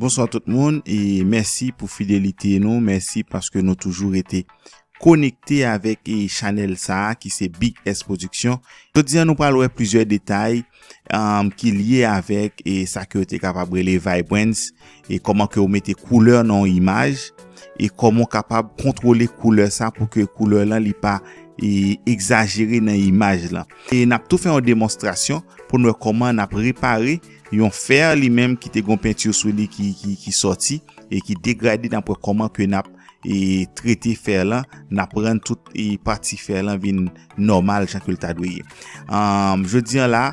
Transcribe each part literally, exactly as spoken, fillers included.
Bonswa tout moun e mèsi pou fidelite nou, mèsi paske nou toujou rete konekte avèk e chanèl sa a ki se Big S Production. Jodi a nou pral wè plizyè detay um, ki lye avèk e sa ke yo te kapab rele vibrance e kòman ke yo mete koulè nan yon imaj e kòman w kapab kontwole koulè sa pou ke koulè lan li pa e egzajere nan imaj lan. E n ap tou fè yon demonstrasyon pou n wè kòman n ap repare yon fè li menm ki te gon penti sou li ki, ki, ki sòti e ki degrade, n ap wè kòman ke n ap e trete fè lan, n ap rann tout e pati fè lan vin nòmal jan ke l ta dwe ye. Um, jodi a la,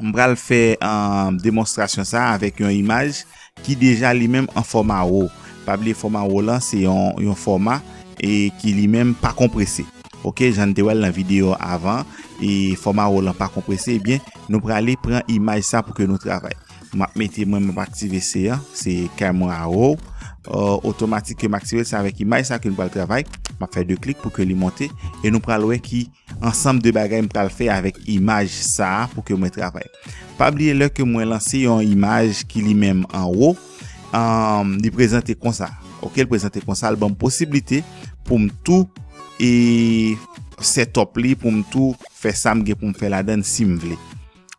m pral fè um, demonstrasyon sa avèk yon imaj ki deja li menm an fòma raw. Pa bliye fòma raw lan se yon, yon fòma e ki li menm pa konprese. Ok, jan n te wè l nan videyo avan, e fòma raw lan pa konprese, ebyen, nou prale pran imaj sa pou ke nou travay. M ap mete mwen, m ap aktive se a, se camera raw. Uh, otomatik ke m aktive l, se avèk imaj sa ke nou pral travay. M ap fè de klik pou ke li monte. E nou pral wè ki ansanm de bagay m pral fè avèk imaj sa a pou ke mwen travay. Pa bliye lè ke mwen lanse yon imaj ki li menm an wo, um, li prezante konsa. Ok, li prezante konsa, li ban m posiblite pou m tou e set up li, pou m tou fè sa m gen pou m fè ladan l si m vle.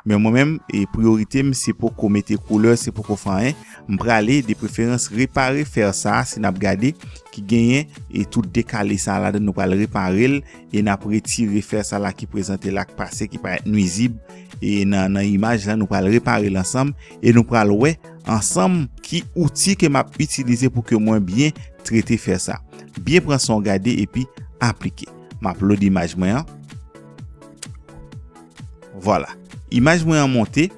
Men mwen menm, e priyorite m, se poko mete koulè, se poko fè anyen. M prale, de preferans, repare fè sa a, si n ap gade, ki genyen e tout dekale sa a ladan, nou pral repare l e n ap retire fè sa la ki prezante la, k pase, ki parèt nwizib e nan, nan imaj la, nou pral repare l ansanm e nou pral wè ansanm ki outi ke m ap itilize pou ke mwen byen trete fè sa. Byen pran san w gade epi aplike. M ap load imaj mwen an. Vwala. Imaj mwen an monte.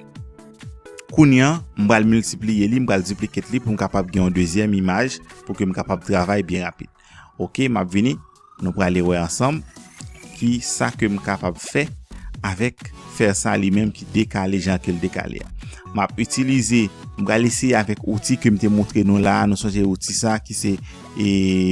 Kounye a, m pral miltipliye li, m pral duplicate li pou m kapab gen yon dezyèm imaj pou ke m kapab travay byen rapid. Ok, m ap vini. Nou prale wè ansanm ki sa ke m kapab fè avèk fè sa li menm ki dekale jan ke l dekale a. M ap itilize, m pral eseye avèk outi ke m te montre nou la a. Nou sonje outi sa ki se e,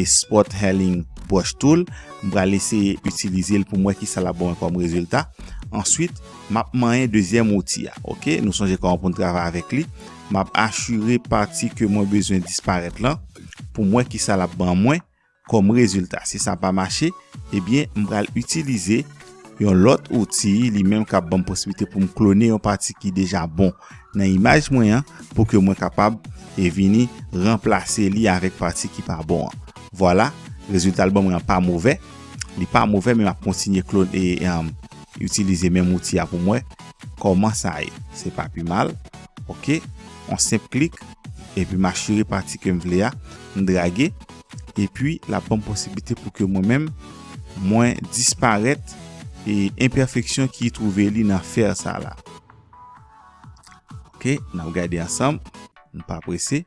Spot Healing Brush Tool. M pral eseye itilize l pou m wè ki sa l ap ban mwen kòm rezilta. Answit, m ap manyen dezyèm outi a. Ok, nou sonje kòman pou n travay avèk li. M ap asire pati ke mwen bezwen disparèt lan pou m wè ki sa l ap ban mwen kòm rezilta. Si sa pa mache, ebyen, m pral itilize yon lòt outi, li menm k ap ban m posiblite pou m klone yon pati ki deja bon nan imaj mwen an, pou ke mwen kapab e vini ranplase li avèk pati ki pa bon an. Vwala, rezilta l ban mwen an pa movè. Li pa movè, men m ap kontinye klone e, e, um, itilize menm outi a pou m wè kòman sa ye. Se pa pi mal. Ok, yon senp klik, epi m asire pati ke m vle a, m drage, epi l ap ban m posiblite pou ke mwen menm, mwen disparèt e enpèfeksyon ki twouve li nan fè sa la. Ok, n ap gade ansanm, m pa prese.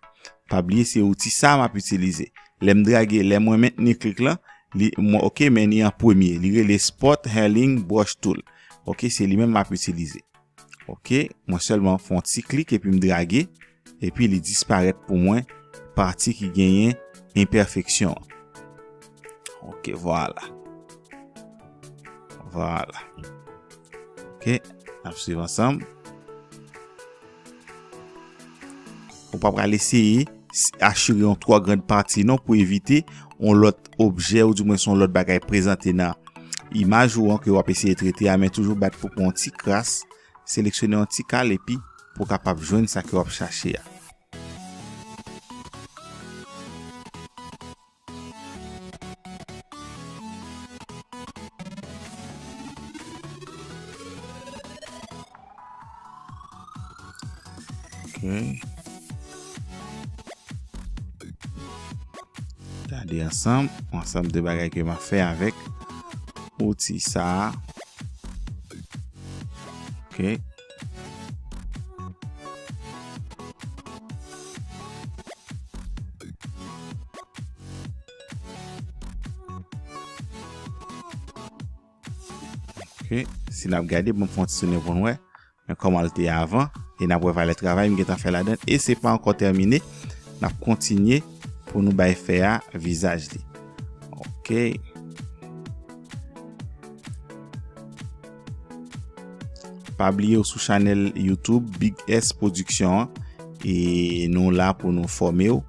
Pa bliye se outi sa m ap itilize. Lè m drage, lè mwen mentni klik lan, li, mwen, ok, men li an premye. Li rele Spot Healing Brush Tool. Ok, se li menm m ap itilize. Ok, mwen sèlman fè yon ti klik epi m drage, epi li disparèt pou mwen pati ki genyen enpèfeksyon an. Ok, vwala. Vwala. Ok, n ap swiv ansanm. Ou pa pral eseye s-, asire yon twò grand pati non pou evite yon lòt objè ou di mwen se yon lòt bagay prezante nan imaj ou an ke w ap eseye trete a, men toujou bat pou pran yon ti kras, seleksyone yon ti kal epi pou w kapab jwenn sa ke w ap chache a. Ok. Gade ansanm, ansanm de bagay ke m ap fè avèk outi sa a. Ok. Ok, si n ap gade, ban m fè yon ti tounen pou n wè. Men kòman l te ye avan, e n ap wè valè travay m gentan fè ladan l, e se pa ankò tèmine, n ap kontinye pou nou bay fè a vizaj li. Ok. Pa bliye ou sou chanèl YouTube Big S Production an, E nou la pou nou fòme w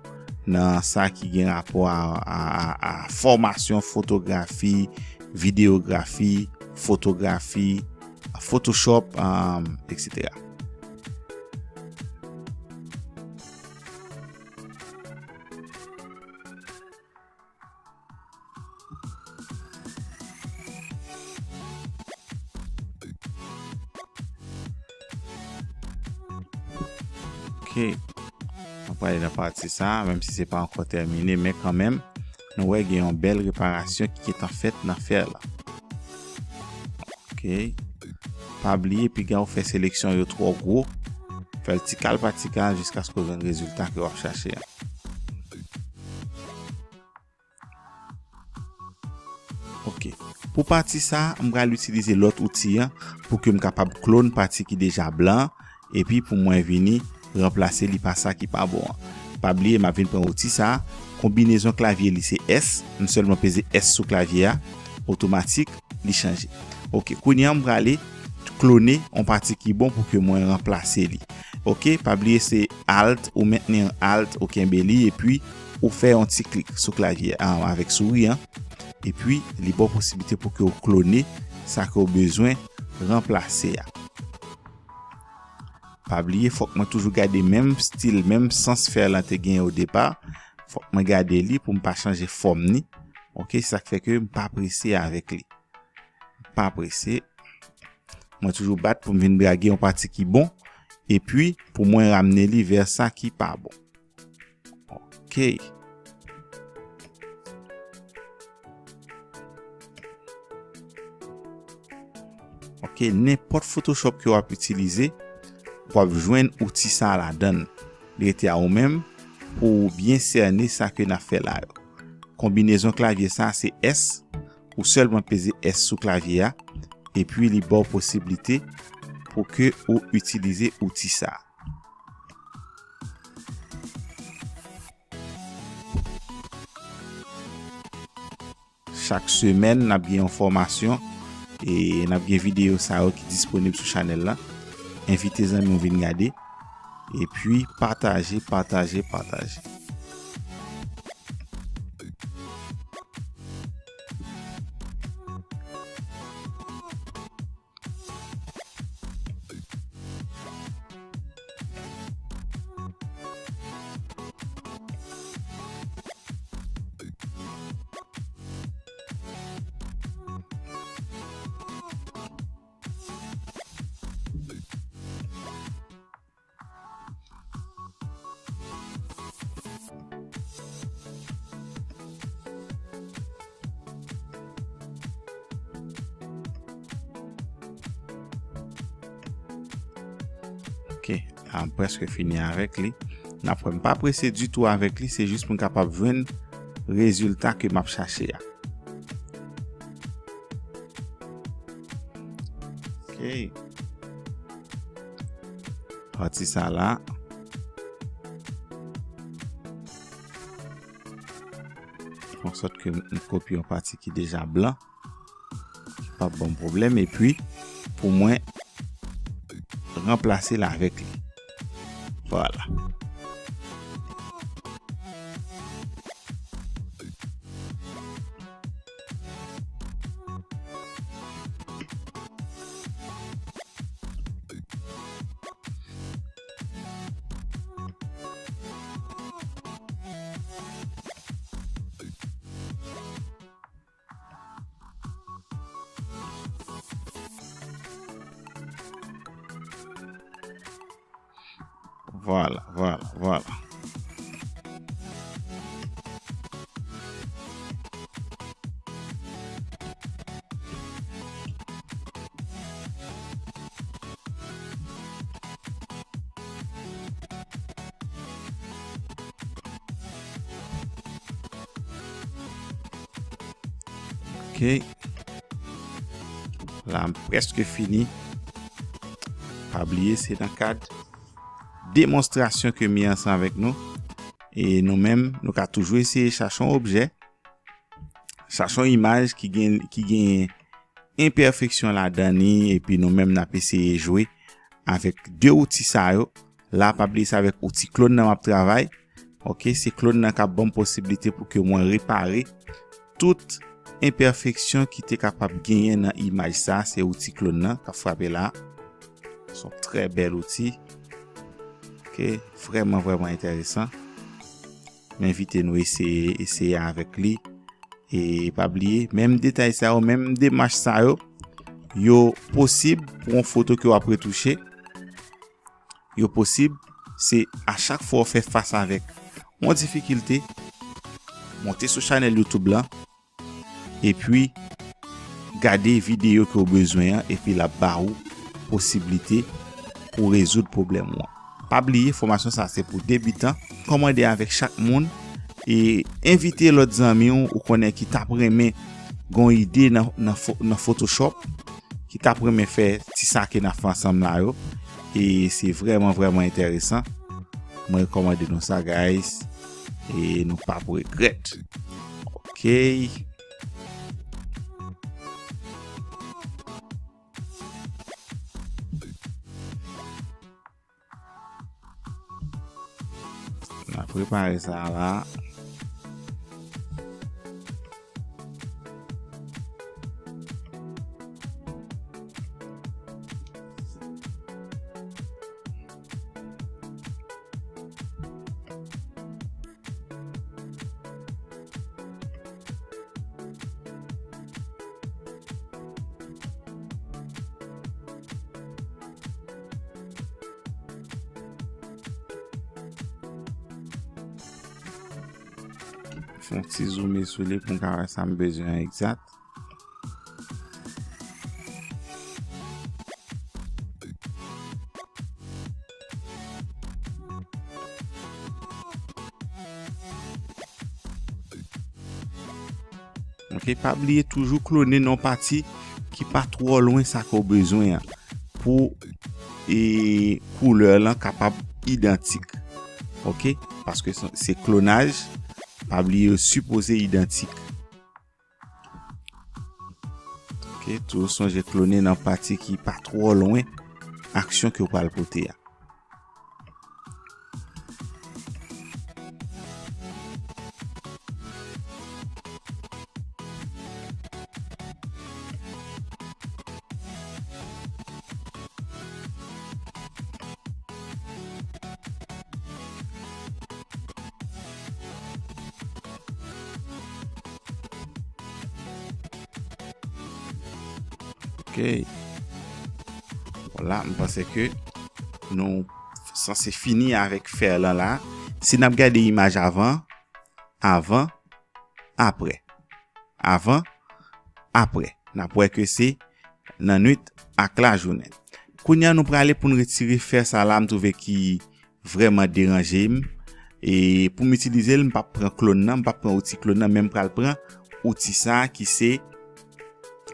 nan sa ki gen rapò a, a, a, a fòmasyon fotografi, videyografi, fotografi, Photoshop, um, et cetera. Ok. Nou prale nan pati sa, menm si se pa ankò tèmine, men kanmenm, nou wè gen yon bèl reparasyon ki gentan fèt nan fè la. Ok. Pa bliye, piga ou fè seleksyon yo twò gwo, fè l ti kal pa ti kal jiskaske w jwenn rezilta ke w ap chache a. Ok. Pou pati sa, m pral itilize lòt outi an pou ke m kapab klone pati ki deja blan, epi pou mwen vini ranplase li pa sa ki pa bon an. Pa bliye, m ap vin pran outi sa, konbinezon klavye li se S, m sèlman peze S sou klavye a, otomatik, li chanje. Ok, kounye a m prale klone yon pati ki bon pou ke mwen ranplase li. Ok, pa bliye se Alt, ou mentni Alt, ou kenbe li, epi ou fè yon ti klik sou klavye a avèk souri an, epi li ba w posiblite pou ke w klone sa ke w bezwen ranplase a. Pa bliye, fòk mwen toujou gade menm stil, menm sans fè lan te genyen o depa. Fòk mwen gade li pou m pa chanje fòm ni. Ok, se sa k fè ke m pa prese avèk li. M pa prese. Mwen toujou bat pou m vin drage yon pati ki bon. Epi, pou mwen ramne li vè sa ki pa bon. Ok. Ok, nenpòt Photoshop ke w ap itilize, w ap jwenn outi sa ladan l. Li rete a ou menm pou w byen sène sa ke n ap fè la yo. Konbinezon klavye sa se S, ou sèlman peze S sou klavye a, epi li ba w posiblite pou ke ou itilize outi sa. Chak semèn, n ap gen yon fòmasyon e n ap gen videyo sa yo ki disponib sou chanèl la. Envite zanmi w vin gade. Epi pataje, pataje, pataje. Ok, la m prèske fini avèk li. N ap wè m pa prese ditou avèk li, se jis pou m kapab jwenn rezilta ke m ap chache a. Ok. Pati sa la. Fè an sòt ke m kopye yon pati ki deja blan. Ki p ap ban m pwoblèm. Epi, pou mwen ranplase l avèk li. Vwala. Vwala, vwala, vwala. Ok. La, m prèske fini. Pa bliye, se nan kad demonstrasyon ke m ye ansanm avèk nou. E nou menm, nou ka toujou eseye chache yon objè, chache yon imaj ki gen, ki gen enpèfeksyon ladan li, epi nou menm n ap eseye jwe avèk de outi sa yo, La, pa bliye se avèk outi clone nan m ap travay. Ok, se clone nan k ap ban m posiblite pou ke mwen repare tout enpèfeksyon ki te kapab genyen nan imaj sa. Se outi clone nan k ap frape la. Se yon trè bèl outi. Ok, vrèman, vrèman enteresan. M envite nou eseye, eseye avèk li. E pa bliye, menm detay sa yo, menm demach sa yo, yo posib pou yon foto ke w ap retouche. Yo posib, se a chak fwa w fè fas avèk yon difikilte, monte sou chanèl YouTube lan, epi gade videyo ke w bezwen an, epi l ap ba ou posiblite pou rezoud pwoblèm ou an. Pa bliye, fòmasyon sa se pou debitan. Kòmande avèk chak moun e envite lòt zanmi w ou konnen ki t ap renmen gon ide nan, nan, fo- nan Photoshop, ki t ap renmen fè ti sa ke n ap fè ansanm la yo. E se vrèman, vrèman enteresan. Mwen rekòmande nou sa, guys. E nou p ap regrèt. Ok. N a prepare sa la. Fè yon ti zoome sou li pou m ka wè sa m bezwen an egzat. Ok, pa bliye toujou klone nan pati ki pa twò lwen sa ke w bezwen an pou e, koulè lan kapab idantik. Ok, paske se, se klonaj, pa bliye yo sipoze idantik. Ok, toujou sonje klone nan pati ki pa twò lwen aksyon ke w pral pote a. Ok. Vwala, m panse ke nou sanse fini avèk fè lan la. Si n ap gade imaj avan, avan, aprè. Avan, aprè. N ap wè ke se nan nwit ak lajounen. Kounye a, nou prale pou n retire fè sa la, m twouve ki vrèman deranje m. E pou m itilize l, m p ap pran klòn nan, m p ap pran outi klòn nan, men m pral pran outi sa a ki se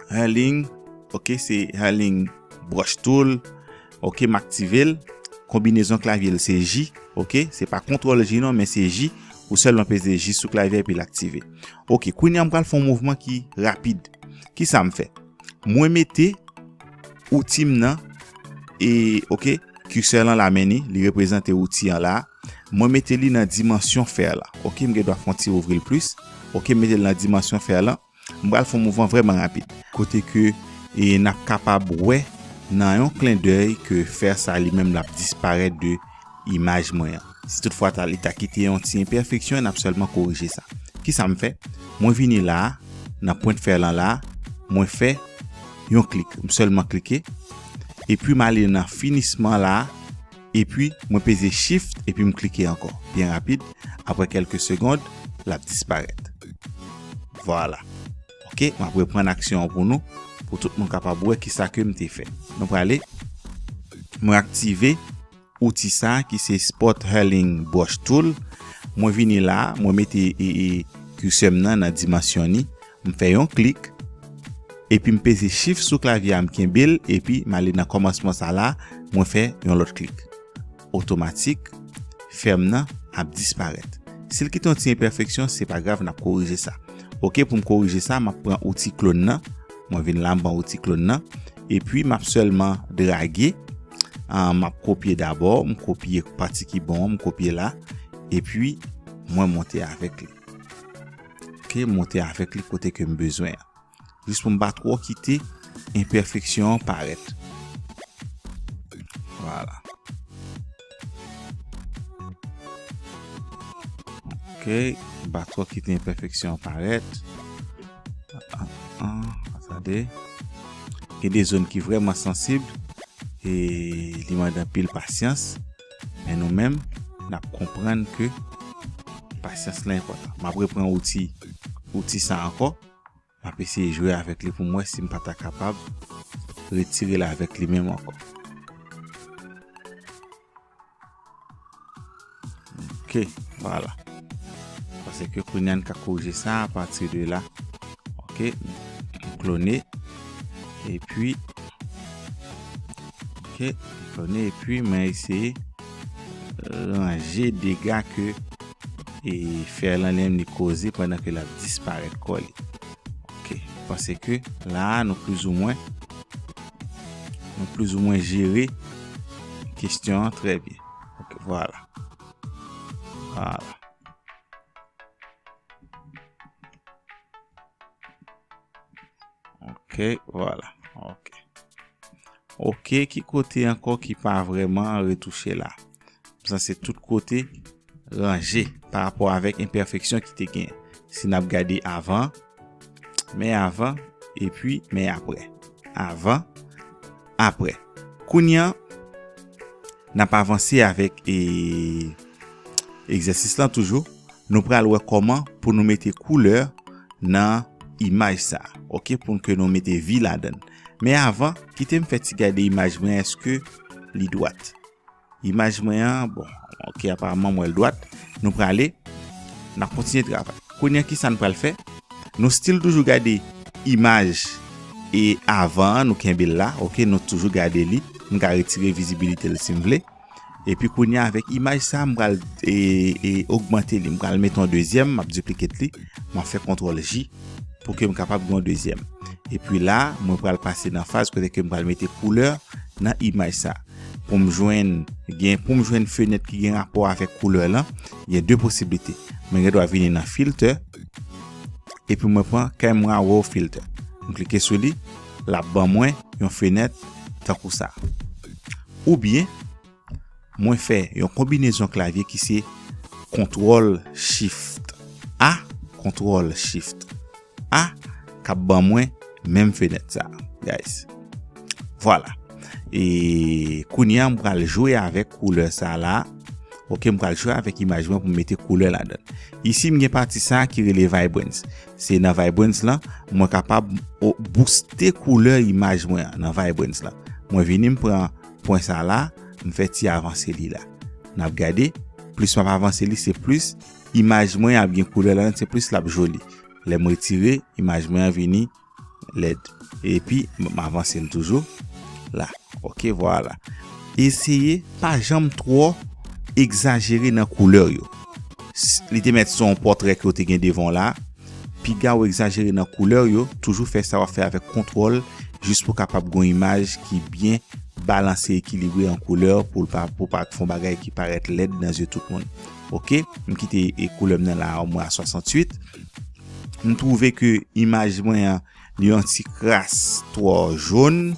Hurling, ok, se Hurling Brush Tool, ok, m aktive l. Konbinezon klavye l se J, ok, se pa kontwòl J non, men se J. Ou sèlman peze J sou klavye epi l aktive. Ok, kounye a m pral fè yon mouvman ki rapid. Kisa m fè? Mwen mete outi m nan, e, ok, kirsè lan la men ni, li reprezante outi an la. Mwen mete li nan dimansyon fè la. Ok, m gen dwa fè yon ti ouvri l plis. Ok, m mete l nan dimansyon fè lan. M pral fè yon mouvman vrèman rapid. Kote ke, e, n ap kapab wè nan yon klendèy ke fè sa li menm l ap disparèt de imaj mwen an. Si toutfwa ta, li ta kite yon ti enpèfeksyon, n ap sèlman korije sa. Kisa m fè? Mwen vini la a, nan pwent fè lan la a, mwen fè yon klik. M sèlman klike. Epi m ale nan finisman la a, epi mwen peze Shift, epi m klike ankò. Byen rapid, apre kèlke segond, l ap disparèt. Vwala. Ok, m ap reprann aksyon an pou nou, pou tout moun kapab wè kisa ke m te fè. Nou prale, mwen aktive outi sa ki se Spot Hurling Brush Tool. Mwen vini la, mwen mete, e, e, kirsè m nan nan dimansyon ni. M fè yon klik, epi m peze Shift sou klavye a, m kenbe l, epi m ale nan kòmansman sa la, mwen fè yon lòt klik. Otomatik, fè m nan ap disparèt. Si l kite yon ti enpèfeksyon, se pa grav, n ap korije sa. Ok, pou m korije sa, m ap pran outi klòn nan. Mwen vin la, m pran outi klòn nan. Epi, m ap sèlman drage. Ah, m ap kopye dabò, m kopye pati ki bon an, m kopye la, epi mwen monte avèk li. Ok, monte avèk li kote ke m bezwen an. Jis pou m pa twò kite enpèfeksyon an parèt. Vwala. Ok, m pa twò kite enpèfeksyon an parèt. Ah, ah, ah, tande. Gen de zòn ki vrèman sansib e li mande anpil pasyans. Men nou menm, n ap konprann ke pasyans lan enpòtan. M ap reprann outi, outi sa ankò. M ap eseye jwe avèk li pou m wè si m pa ta kapab retire l avèk li menm ankò. Ok, vwala. Paske kounye a n ka korije sa apati de la. Ok, m klone. Epi, ok, m klone epi mwen eseye ranje dega ke e fè lan li menm li koze pandan ke l ap disparèt kò li. Ok, m panse ke la a nou plizoumwen, nou plizoumwen jere kesyon an trè byen. Ok, vwala. Vwala. Ok, vwala. Ok. Ok, ki kote ankò ki pa vrèman retouche la? Sa se tout kote ranje pa rapò avèk enpèfeksyon ki te gen. Si n ap gade avan, men avan, epi men apre. Avan, apre. Kounye a, n ap avanse avèk e, egzèsis lan toujou. Nou pral wè kòman pou nou mete koulè nan imaj sa. Ok, pou ke nou mete vi ladan l. Men avan, kite m fè ti gade imaj mwen, èske li dwat? Imaj mwen an, bon, ok, aparaman m wè l dwat. Nou prale, n ap kontinye travay. Kounye a, kisa n pral fè? Nou still toujou gade imaj e avan an, nou kenbe l la, ok, nou toujou gade li. M ka retire vizibilite l si m vle. Epi kounye a, avèk imaj sa, m pral e, e, ogmante li. M pral mete yon dezyèm, m ap duplicate li, m ap fè kontwòl J pou ke m kapab gen yon dezyèm. Epi la, mwen pral pase nan faz kote ke m pral mete koulè nan imaj sa. Pou m jwenn, gen, pou m jwenn fenèt ki gen rapò avèk koulè lan, gen de posiblite. Mwen gen dwa vini nan filter, epi mwen pran Camera Raw Filter. M klike sou li, l ap ban mwen yon fenèt tankou sa. Oubyen, mwen fè yon konbinezon klavye ki se kontwòl Shift A, kontwòl Shift A, k ap ban mwen menm fenèt sa, guys. Vwala. E kounye a, m pral jwe avèk koulè sa la. Ok, m pral jwe avèk imaj mwen pou m mete koulè ladan l. Isi, m gen pati sa ki rele Vibrance. Se nan Vibrance lan, mwen kapab o, booste koulè imaj mwen an nan Vibrance lan. Mwen vini, m pran pwen sa la, m fè ti avanse li la. N ap gade, plis m ap avanse li, se plis imaj mwen ap gen koulè ladan l, se plis l ap joli. Lè m retire, imaj mwen an vini lèd. Epi, m, m avanse l toujou la. Ok, vwala. Eseye pa janm twò egzajere nan koulè yo. S, li te mèt se yon pòtrè ke w te gen devan w la. Piga w egzajere nan koulè yo, toujou fè sa w ap fè avèk kontwòl, jis pou w kapab gen yon imaj ki byen balanse, ekilibre an koulè, pou l pa, pou pa fè yon bagay ki parèt lèd nan zye tout moun. Ok, m kite e koulè m nan la, mwen a swasanntuit. M twouve ke imaj mwen an, li yon ti kras twò jòn.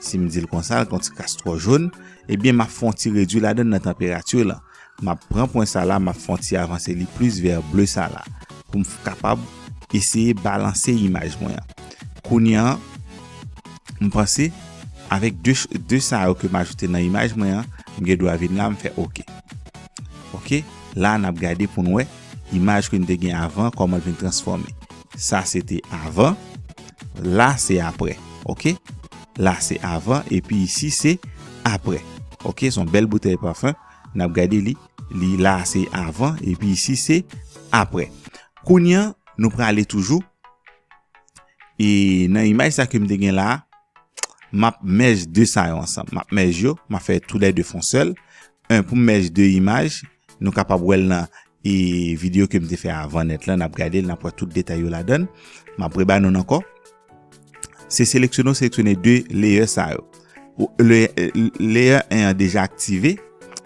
Si m di l konsa, li yon ti kras twò jòn. Ebyen, m ap fè yon ti redwi ladan l nan tanperati lan. M ap pran pwen sa la, m ap fè yon ti avanse li plis vè ble sa la. Pou m f, kapab eseye balanse imaj mwen an. Kounye a, m panse, avèk de ch, de sa yo ke m ajoute nan imaj mwen an, m gen dwa vin la, m fè ok. Ok, la n ap gade pou n wè imaj ke n te gen avan, kòman l vin transfòme. Sa se te avan, la se apre. Ok, la se avan, epi isi se apre. Ok, se yon bèl boutèy pafen. N ap gade li, li la se avan, epi isi se apre. Kounye a, nou prale toujou. E nan imaj sa ke m te gen la, m ap merge de sa yo ansanm. M ap merge yo, m ap fè toulède fè yon sèl. En, pou m merge de imaj, nou kapab wè l nan e videyo ke m te fè avan nèt la, n ap gade l, n ap wè tout detay yo ladan l. M ap reba nou l ankò. Se seleksyone, w seleksyone de layer sa yo. Ou- le- layer en an deja aktive,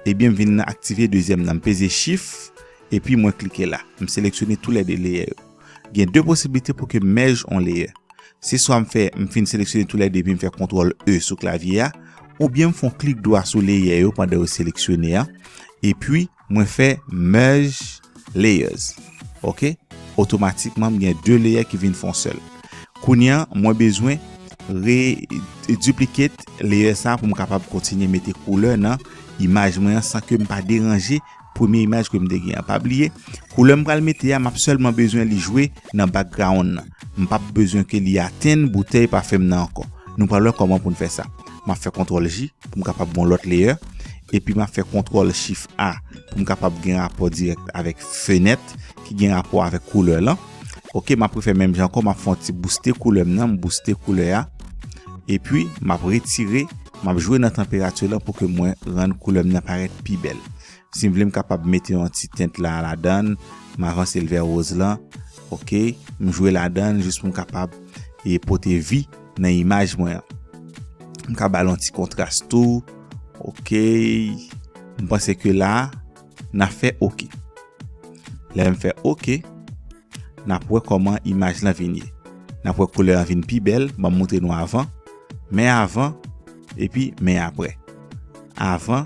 ebyen m vin aktive dezyèm nan. M peze Shift, epi mwen klike la. M seleksyone toulède layer yo. Gen de posiblite pou ke m merge on layer. Se swa m fè, m fin seleksyone toulède epi m fè kontwòl E sou klavye a, oubyen m fè on klik dwa sou layer yo pandan yo seleksyone a, epi mwen fè merge layers. Ok? Otomatikman, m gen de layer ki vin fè on sèl. Kounye a, mwen bezwen re duplicate layer sa pou m kapab kontinye mete koulè nan imaj mwen an san ke m pa deranje premye imaj ke m te gen an. Pa bliye, koulè m pral mete a, m ap sèlman bezwen li jwe nan background nan. M p ap bezwen ke li atenn boutèy pafen m nan ankò. Nou pral wè kòman pou n fè sa. M ap fè kontwòl J pou m kapab gon lòt layer. Epi m ap fè kontwòl Shift A pou m kapab gen rapò dirèk avèk fenèt ki gen rapò avèk koulè lan. Ok, m ap refè menm jan ankò, m ap fè yon ti booste koulè m nan, m booste koulè a. Epi m ap retire, m ap jwe nan tanperati lan pou ke mwen rann koulè m nan parèt pi bèl. Si m vle, m kapab mete yon ti tent la ladann, m avanse l vè woz lan. Ok, m jwe ladann jis pou m kapab e pote vi nan imaj mwen an. M ka ba l yon ti kontras tou. Ok, m panse ke la, n a fè ok. Lè m fè ok, n ap wè kòman imaj lan vin ye. N ap wè koulè an vin pi bèl, ban m montre nou avan. Men avan, epi men apre. Avan,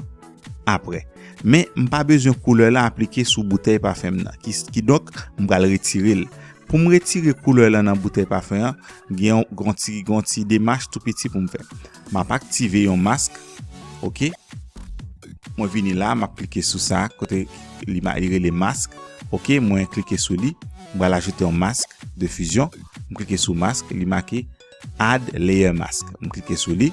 apre. Men m pa bezwen koulè la aplike sou boutèy pafen m nan. Ki, kidonk, m pral retire l. Pou m retire koulè lan nan boutèy pafen an, gen yon, gon ti, gon ti demach tou piti pou m fè. M ap aktive yon mask. Ok? Mwen vini la, m ap klike sou sa, kote li, ma- li rele mask. Ok, mwen klike sou li. M pral ajoute yon mask de fusion. M klike sou mask, li make add layer mask. M klike sou li.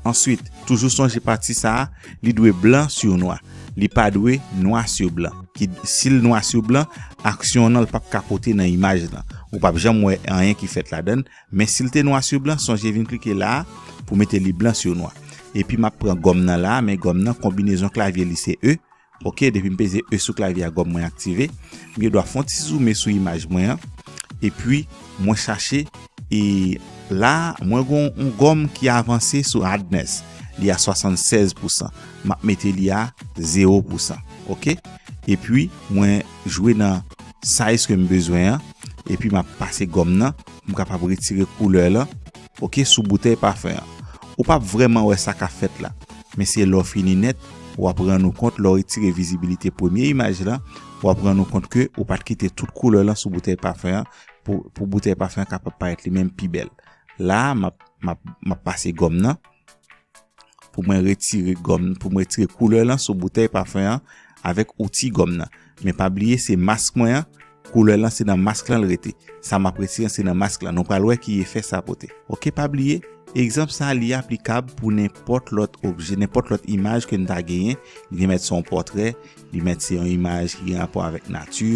Answit, toujou sonje pati sa a, li dwe blan sur nwa. Li pa dwe nwa sur blan. Ki, si l nwa sur blan, aksyon an nan l p ap ka pote nan imaj lan. Ou p ap janm wè anyen ki fèt ladann. Men si l te nwa sur blan, sonje vin klike la a pou mete li blan sur nwa. Epi m ap pran gòm nan la a, men gòm nan konbinezon klavye li se E. Ok, depi m peze E sou klavye a, gòm mwen aktive. M gen dwa fè yon ti zoome sou imaj mwen an. Epi mwen chache, e la, mwen gon yon gòm ki avanse sou hardness. Li a swasannsèz pousan. M ap mete li a zewo pousan. Ok? Epi mwen jwe nan size ke m bezwen an. Epi m ap pase gòm nan pou m kapab retire koulè lan. Ok, sou boutèy pafen an. Ou p ap vrèman wè sa k ap fèt la. Men se lè w fini nèt, w ap rann ou kont, lè w retire vizibilite premye imaj lan, w ap rann ou kont ke ou pa t kite tout koulè lan sou boutèy pafen an pou, pou boutèy pafen an kapab parèt li menm pi bèl. La a, m ap, m ap, m ap pase gòm nan pou mwen retire gòm, pou mwen retire koulè lan sou boutèy pafen an avèk outi gòm nan. Men pa bliye, se mask mwen an, koulè lan se nan mask lan l rete. Sa m ap retire an se nan mask lan. Nou pral wè ki efè sa pote. Ok, pa bliye, egzanp sa a li aplikab pou nenpòt lòt objè, nenpòt lòt imaj ke n ta genyen. Li gen mèt se yon pòtrè, li mèt se yon imaj ki gen rapò avèk nati,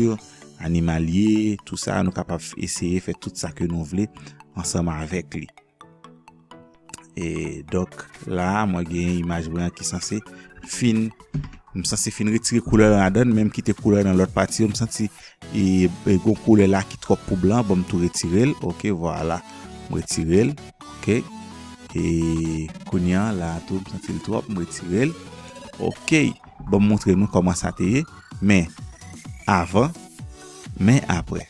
animalye, tou sa, nou kapab eseye fè tout sa ke nou vle ansanm avèk li. E donk, la a, mwen gen imaj mwen an ki sanse fin, m sanse fin retire koulè lan ladann, men m kite koulè nan lòt pati yo, m santi, e, e, gon koulè la ki twòp pou blan, bon, m tou retire l, ok, vwala, m retire l, ok, e kounye a, la a tou, m santi l twòp, m retire l, ok, bon, m montre nou kòman sa te ye, men, avan, men apre.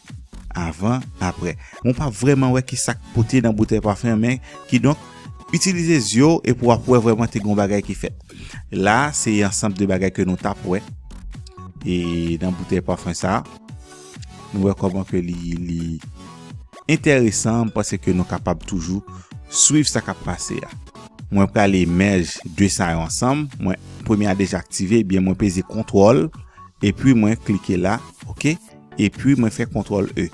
Avan, apre. Bon, w pa vrèman wè ki sa k pote nan boutèy pafen an, men kidonk, itilize zye w epi w ap wè vrèman te gen yon bagay ki fèt. La, se ansanm de bagay ke nou t ap wè. E nan boutèy pafen sa, nou wè kòman ke li, li enteresan, m panse ke nou kapab toujou swiv sa k ap pase a. Mwen prale merge de sa yo ansanm. Mwen, premye a deja aktive, ebyen mwen peze kontwòl, epi mwen klike la, ok? Epi mwen fè kontwòl E.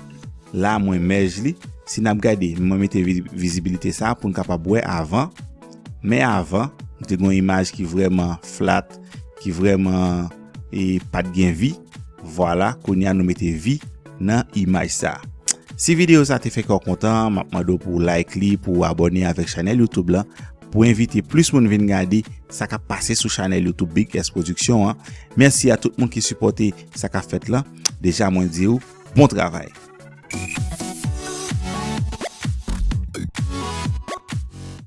La, mwen merge li. Si n ap gade, mwen mete vi- vizibilite sa pou n kapab wè avan. Men avan, nou te gen yon imaj ki vrèman flat, ki vrèman, e, pa t gen vi. Vwala, kounye a nou mete vi nan imaj sa. Si videyo sa te fè kè w kontan, m ap mande w pou w like li, pou w abòne avèk chanèl YouTube lan, pou envite plis moun vin gade sa k ap pase sou chanèl YouTube Big S Production an. Mèsi a tout moun ki sipòte sa k ap fèt lan. Deja mwen di w, bon travay.